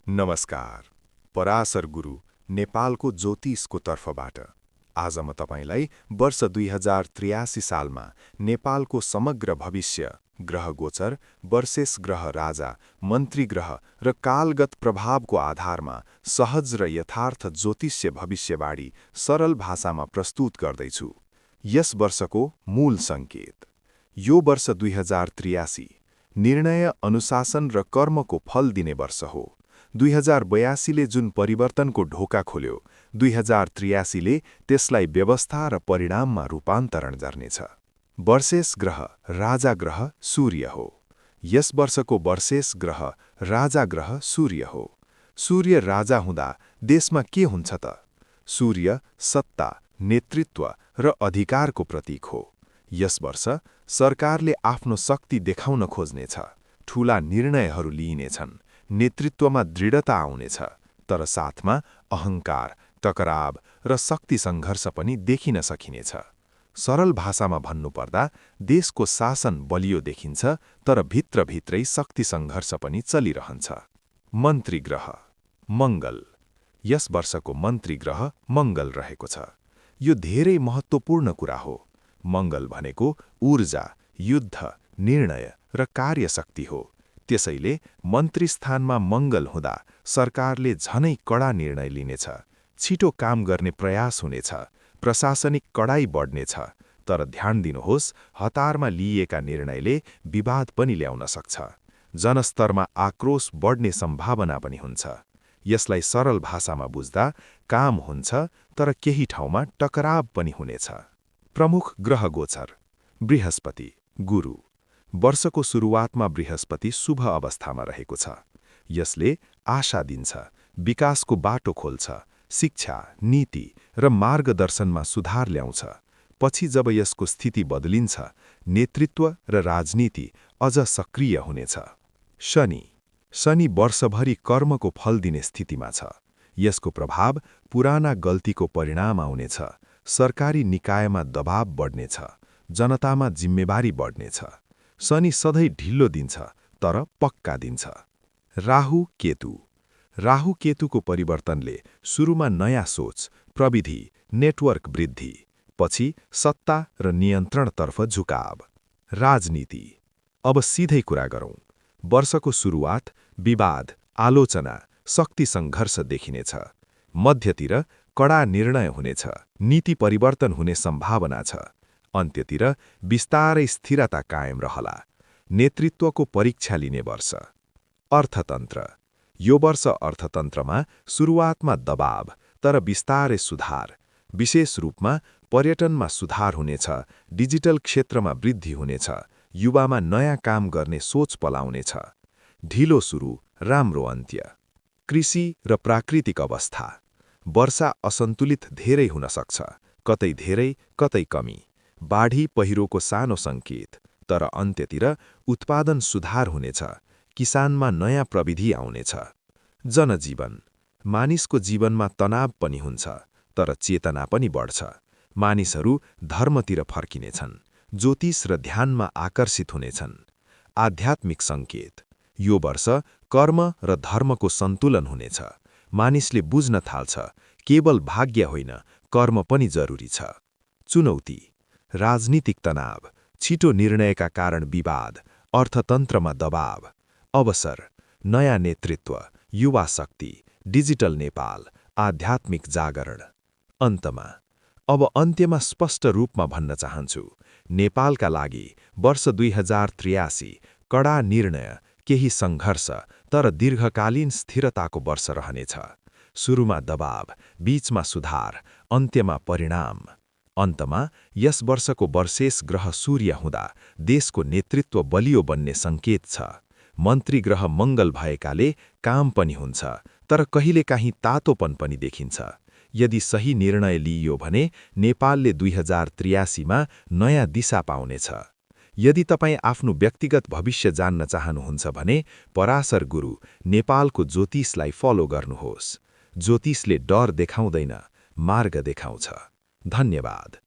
नमस्कार। पराशर गुरु नेपालको ज्योतिषको तर्फबाट आज म तपाईलाई वर्ष 2083 सालमा नेपालको समग्र भविष्य, ग्रह गोचर, वर्षेस ग्रह राजा, मन्त्री ग्रह र कालगत प्रभावको आधारमा सहज र यथार्थ ज्योतिष्य भविष्यवाणी सरल भाषामा प्रस्तुत गर्दैछु। यस वर्षको मूल सङ्केत। यो वर्ष 2083 निर्णय, अनुशासन र कर्मको फल दिने वर्ष हो। 2082ले जुन परिवर्तनको ढोका खोल्यो, 2083ले त्यसलाई व्यवस्था र परिणाममा रूपान्तरण गर्नेछ। वर्षेस ग्रह राजा ग्रह सूर्य हो। यस वर्षको वर्षेस ग्रह राजा ग्रह सूर्य हो। सूर्य राजा हुँदा देशमा के हुन्छ त? सूर्य सत्ता, नेतृत्व र अधिकारको प्रतीक हो। यस वर्ष सरकारले आफ्नो शक्ति देखाउन खोज्नेछ। ठूला निर्णयहरू लिइनेछन्। नेतृत्वमा दृढता आउनेछ, तर साथमा अहङ्कार, टकराव र शक्ति सङ्घर्ष पनि देखिन सकिनेछ। सरल भाषामा भन्नुपर्दा देशको शासन बलियो देखिन्छ, तर भित्रभित्रै शक्ति सङ्घर्ष पनि चलिरहन्छ। मन्त्री ग्रह मङ्गल। यस वर्षको मन्त्री ग्रह मङ्गल रहेको छ। यो धेरै महत्त्वपूर्ण कुरा हो। मङ्गल भनेको ऊर्जा, युद्ध, निर्णय र कार्यशक्ति हो। त्यसैले मन्त्री स्थानमा मङ्गल हुँदा सरकारले झनै कडा निर्णय लिनेछ। छिटो काम गर्ने प्रयास हुनेछ। प्रशासनिक कडाई बढ्नेछ। तर ध्यान दिनुहोस्, हतारमा लिइएका निर्णयले विवाद पनि ल्याउन सक्छ। जनस्तरमा आक्रोश बढ्ने सम्भावना पनि हुन्छ। यसलाई सरल भाषामा बुझ्दा काम हुन्छ, तर केही ठाउँमा टकराव पनि हुनेछ। प्रमुख ग्रह गोचर। बृहस्पति गुरु। वर्षको सुरुवातमा बृहस्पति शुभ अवस्थामा रहेको छ। यसले आशा दिन्छ, विकासको बाटो खोल्छ, शिक्षा, नीति र मार्गदर्शनमा सुधार ल्याउँछ। पछि जब यसको स्थिति बदलिन्छ, नेतृत्व र राजनीति अझ सक्रिय हुनेछ। शनि वर्षभरि कर्मको फल दिने स्थितिमा छ। यसको प्रभाव पुराना गल्तीको परिणाम आउनेछ। सरकारी निकायमा दबाव बढ्नेछ। जनतामा जिम्मेवारी बढ्नेछ। शनि सधैँ ढिल्लो दिन्छ, तर पक्का दिन्छ। राहु केतु। राहु केतुको परिवर्तनले सुरुमा नयाँ सोच, प्रविधि, नेटवर्क वृद्धि, पछि सत्ता र नियन्त्रणतर्फ झुकाव। राजनीति। अब सिधै कुरा गरौँ। वर्षको सुरुवात विवाद, आलोचना, शक्ति सङ्घर्ष देखिनेछ। मध्यतिर कडा निर्णय हुनेछ। नीति परिवर्तन हुने सम्भावना छ। अन्त्यतिर बिस्तारै स्थिरता कायम रहला। नेतृत्वको परीक्षा लिने वर्ष। अर्थतन्त्र। यो वर्ष अर्थतन्त्रमा सुरुवातमा दबाव, तर बिस्तारै सुधार। विशेष रूपमा पर्यटनमा सुधार हुनेछ। डिजिटल क्षेत्रमा वृद्धि हुनेछ। युवामा नयाँ काम गर्ने सोच पलाउनेछ। ढिलो सुरु, राम्रो अन्त्य। कृषि र प्राकृतिक अवस्था। वर्षा असन्तुलित धेरै हुन सक्छ, कतै धेरै, कतै कमी। बाढी पहिरोको सानो सङ्केत, तर अन्त्यतिर उत्पादन सुधार हुनेछ। किसानमा नयाँ प्रविधि आउनेछ। जनजीवन। मानिसको जीवनमा तनाव पनि हुन्छ, तर चेतना पनि बढ्छ। मानिसहरू धर्मतिर फर्किनेछन्। ज्योतिष र ध्यानमा आकर्षित हुनेछन्। आध्यात्मिक सङ्केत। यो वर्ष कर्म र धर्मको सन्तुलन हुनेछ। मानिसले बुझ्न थाल्छ, केवल भाग्य होइन, कर्म पनि जरुरी छ। चुनौती। राजनीतिक तनाव, छिटो निर्णयका कारण विवाद, अर्थतन्त्रमा दबाव। अवसर। नयाँ नेतृत्व, युवा शक्ति, डिजिटल नेपाल, आध्यात्मिक जागरण। अब अन्त्यमा स्पष्ट रूपमा भन्न चाहन्छु, नेपालका लागि वर्ष 2083 कडा निर्णय, केही सङ्घर्ष, तर दीर्घकालीन स्थिरताको वर्ष रहनेछ। सुरुमा दबाव, बीचमा सुधार, अन्त्यमा परिणाम। अन्तमा यस वर्षको वर्षेस ग्रह सूर्य हुँदा देशको नेतृत्व बलियो बन्ने सङ्केत छ। मन्त्री ग्रह मङ्गल भएकाले काम पनि हुन्छ, तर कहिलेकाहीँ तातोपन पनि देखिन्छ। यदि सही निर्णय लिइयो भने नेपालले 2083मा नयाँ दिशा पाउनेछ। यदि तपाईँ आफ्नो व्यक्तिगत भविष्य जान्न चाहनुहुन्छ भने पराशर गुरु नेपालको ज्योतिषलाई फलो गर्नुहोस्। ज्योतिषले डर देखाउँदैन, मार्ग देखाउँछ। धन्यवाद।